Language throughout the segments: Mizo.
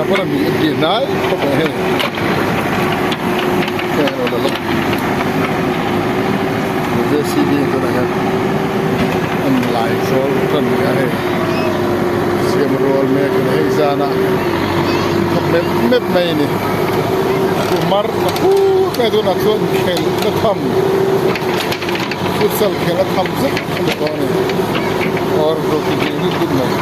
pawn a bih a bih hnai khawp mai hei heng a lo la lawk JCB in tunah hian an lai zawl tan a ni a hei siam rual mek a ni hei zanah thawk mep mep mai a ni kumar tla phut mai tunah chuan khelh na tham futsal khelh a tham zet a ni tawh a ni awr dawt ti ding dut dut mai.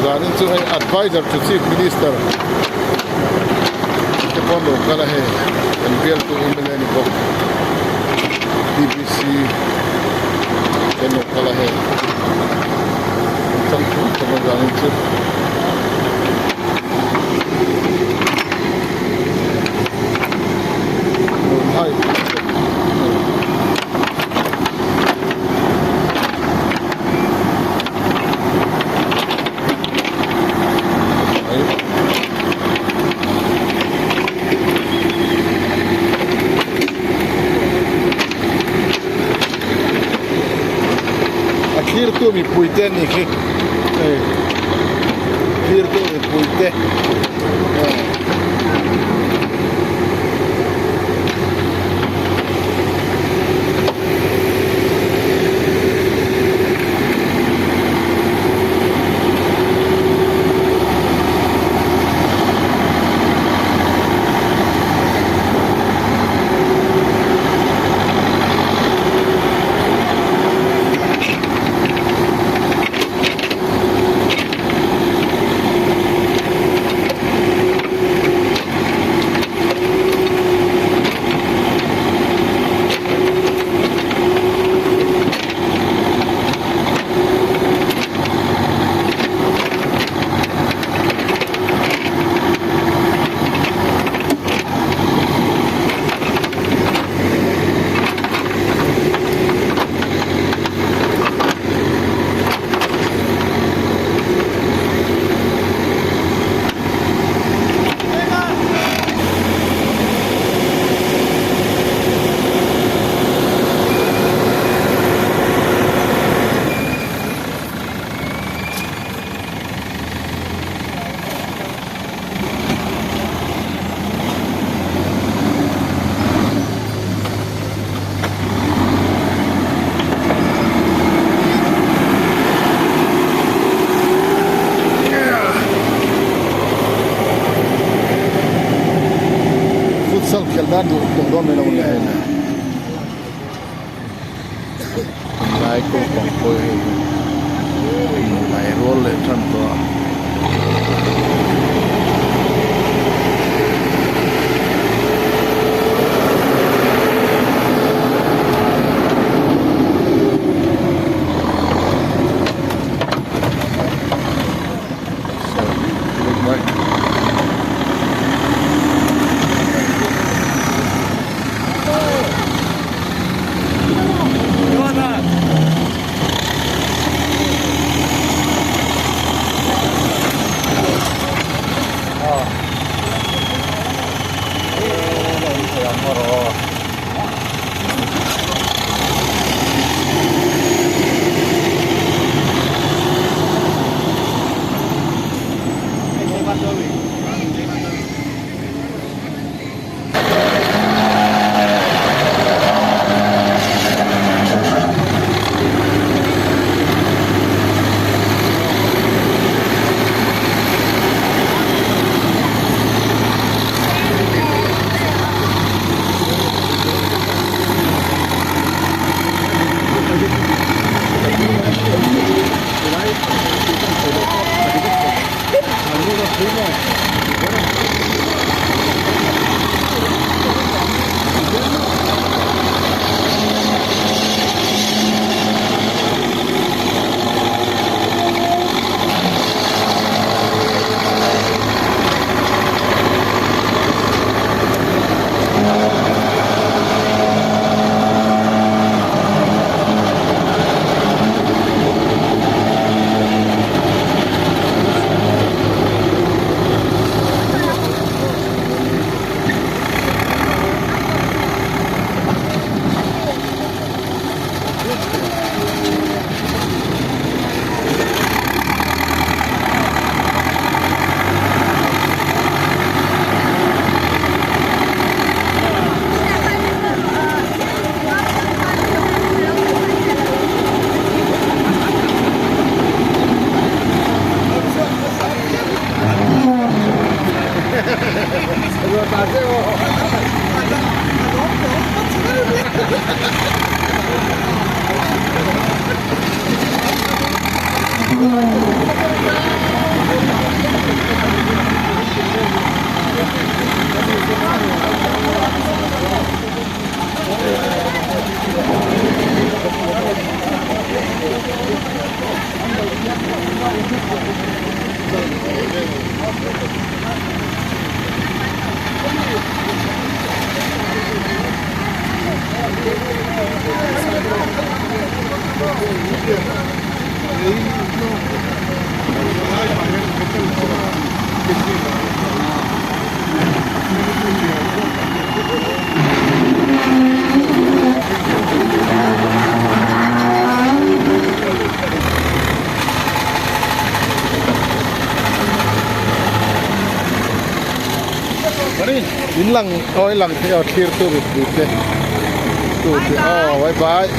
Zanin chu hei adviser to chief minister te pawh an lo kal a hei kan bialtu mla ni bawk TBC te an lo kal a hei an chang thum thum a zanin chu. A thlirtu mipui te an ni khi hei thlirtu mipui te. Futsal khelh nan duh tawh dawn mai lo le hei tunlai naupang pawh hei inlai rual leh tan tawh a. In lang aw in lang thei aw thlir tu mipui te tu te aw bye bye.